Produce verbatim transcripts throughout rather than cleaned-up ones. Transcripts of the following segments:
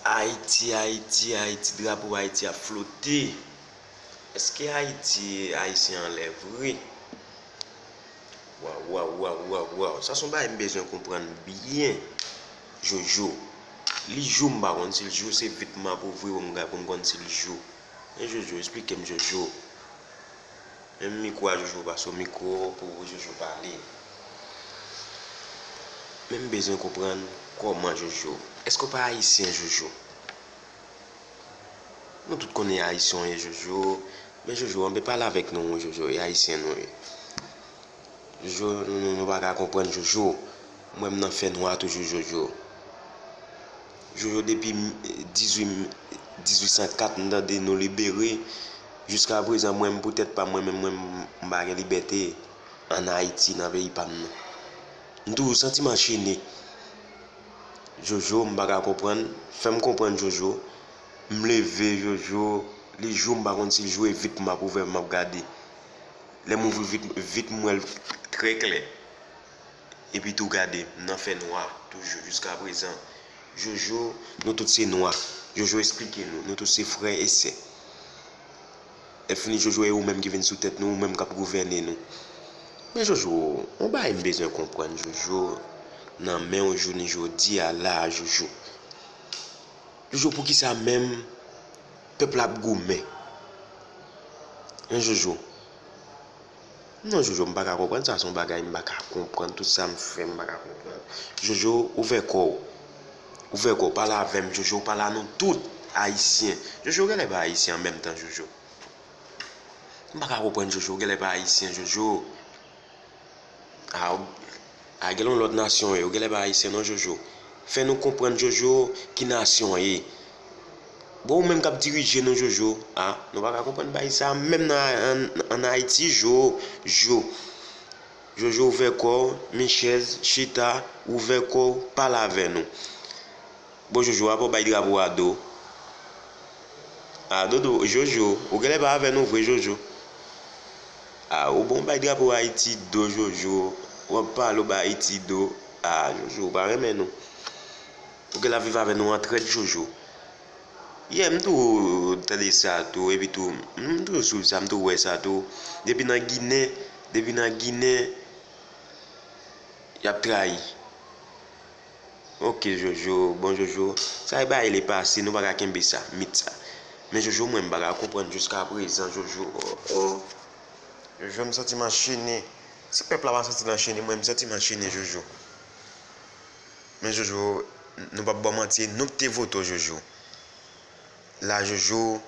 Ayiti, Ayiti, Ayiti, drapo Ayiti ap flote. Èske Ayiti, Ayisyen anlè vre? Waw, waw, waw, waw, waw. Sa se yon bagay m bezwen konprann byen, Jojo. Li jou, m pa konn si l jou, se vit m ap ouvri pou m ga-, pou m konn si l jou. Men Jojo, esplike m, Jojo. Men mikwo a, Jojo, pase w mikwo pou Jojo pale. Men m bezwen konprann kòman, Jojo. Èske w pa ayisyen, Jojo? Nou tout konnen ayisyen w ye, Jojo. Men Jojo, anben pale avèk nou, Jojo, e ayisyen nou ye. Jojo, nou, nou, nou pa ka konprann, Jojo. Mwen, m nan fènwa toujou, Jojo. Jojo, depi m, dizuit, dizuit san kat, m tande nou libere. Jiska prezan, mwen, m, pou tèt pa mwen menm, mwen, m, m pa gen libète ann Ayiti, nan peyi pa m nan. M toujou santi m anchene. Jojo, m pa ka konprann. Fè m konprann, Jojo. M leve, Jojo. Li jou, m pa konn si l jou, e vit m ap ouvè, m ap gade. Lè m ouvri vit, vit m wè l trè klè. Epi tou gade, m nan fènwa toujou jiska prezan. Jojo, nou tout se nwa. Jojo, esplike nou. Nou tout se frè e sè. Lèfini, Jojo, e ou menm ki vin sou tèt nou, ou menm k ap gouvène nou. Men Jojo, yon bagay m bezwen konprann, Jojo, nan men w jounen jodi a la a, Jojo. Jojo, poukisa menm pèp la ap goumen? Hein, Jojo? Non, Jojo, m pa ka konprann sa, se yon bagay m pa ka konprann, tout sa m fè, m pa ka konprann. Jojo, ouvè kò w. Ouvè kò w, pale avè m, Jojo, pale a nou tout, ayisyen. Jojo, genlè pa ayisyen an menm tan, Jojo. M pa ka konprann, Jojo, genlè pa ayisyen, Jojo. A, w, a, genlè yon lòt nasyon w ye, w genlè pa ayisyen non, Jojo. Fè nou konprann, Jojo, ki nasyon w ye. Bon, ou menm k ap dirije nou, Jojo, a, nou pa ka konprann bagay sa, menm nan, an, ann Ayiti, Jo, Jo. Jojo, ouvè kò w, mi chèz, chita, ouvè kò w, pale avè nou. Bon, Jojo, apa w bay drapo a do? A, do, do, Jojo, ou genlè pa avè nou vre, Jojo. A, ou bon, bay drapo Ayiti do, Jojo. W ap pale, w bay Ayiti do. A, Jojo, ou pa renmen nou. Ou genlè ap viv avè nou an trèt, Jojo. Yè, m tou tande sa tou, epi tou, m tou swiv sa, m tou wè sa tou. Depi nan Ginen, depi nan Ginen, y ap trayi. Ok, Jojo, bon, Jojo, sa e bagay lepase, nou pa ka kenbe sa, mit sa. Men Jojo, mwen, m pa ka konprann jiska prezan, Jojo. Oh, oh. Jojo, m santi m anchene. Si pèp la pa santi l anchene, mwen, m santi m anchene, Jojo. Men Jojo, nou p ap ba w manti, e nou k te vote w, Jojo. La, Jojo,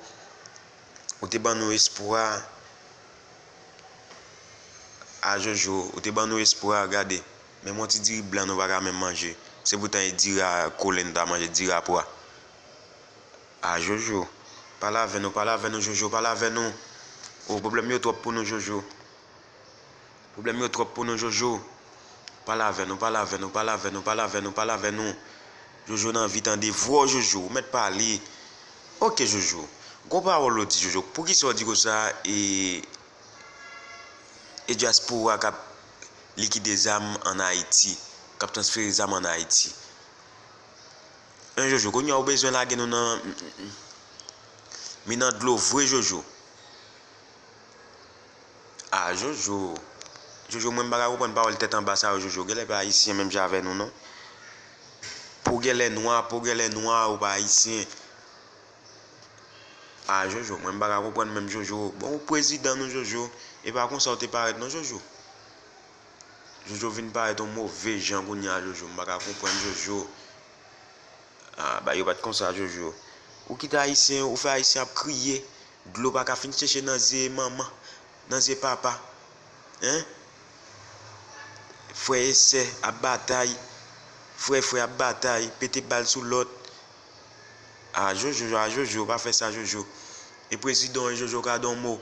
ou te ban nou espwa. A, Jojo, ou te ban nou espwa, gade. Menm yon ti diri blan nou pa ka menm manje. Se poutan e diri a kolen nou ta manje, diri a pwa. A, Jojo, pale avè nou, pale avè nou, Jojo, pale avè nou. O, pwoblèm yo twòp pou nou, Jojo. Pwoblèm yo twòp pou nou, Jojo. Pale avè nou, pale avè nou, pale avè nou, pale avè nou, pale avè nou. Jojo, n anvi tande vwa w, Jojo. Ou mèt pale. Ok, Jojo. Gon pawòl ou di, Jojo. Poukisa w di konsa, e, e dyaspora k ap likide zam ann Ayiti, k ap transfere zam ann Ayiti? Hein, Jojo, kounye a ou bezwen lage nou nan, mi nan dlo vre, Jojo. A, Jojo. Jojo, mwen m pa ka konprann pawòl tèt anba sa yo, Jojo. Genlè pa ayisyen menm jan avè nou, non. Po genlè nwa, po genlè nwa, ou pa ayisyen. A, Jojo, mwen m pa ka konprann menm, Jojo. Bon, ou prezidan nou, Jojo. E pa konsa ou te parèt, non, Jojo. Jojo vin parèt yon move jan kounye a, Jojo. M pa ka konprann, Jojo. A, bagay yo pa t konsa, Jojo. Ou kite ayisyen, ou fè ayisyen ap kriye. Dlo pa ka fin chèche nan zye manman, nan zye papa. Hein? Frè e sè ap batay. Frè, frè ap batay, pete bal sou lòt. A, Jojo, a, Jojo, pa fè sa, Jojo. E prezidan w, Jojo, ka di yon mo.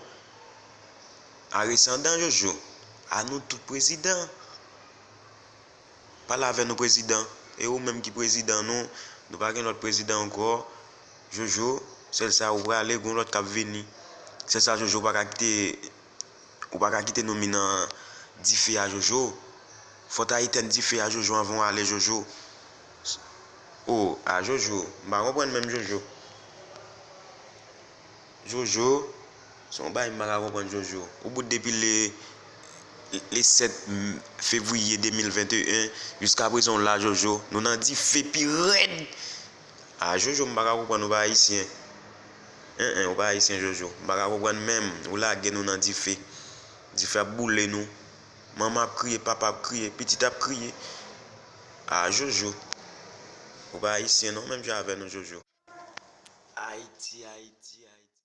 A, resandan, Jojo. A nou tout prezidan. Pale avè nou, prezidan. E ou menm ki prezidan nou, nou pa gen lòt prezidan ankò. Jojo, sèl sa ou prale, gon lòt k ap vini. Sèl sa, Jojo, ou pa ka kite, ou pa ka kite nou mi nan dife a, Jojo. Fò w ta etèn dife a, Jojo, anvan w ale, Jojo. Oh, a Jojo, m pa konprann menm Jojo. Jojo, se yon bagay m pa ka konprann Jojo. Ou bout depi le, le sèt fevriye de mil venteyen, jiska prezan w la Jojo. Nou nan dife pi rèd. A Jojo, m pa ka konprann, ou pa ayisyen. En, en, ou pa ayisyen Jojo. M pa ka konprann menm. Ou lage nou nan dife. Dife ap boule nou. Manman ap kriye, papa ap kriye, pitit ap kriye. A Jojo. Ou pa ayisyen non, menm jan avè nou Jojo. Ayiti, Ayiti,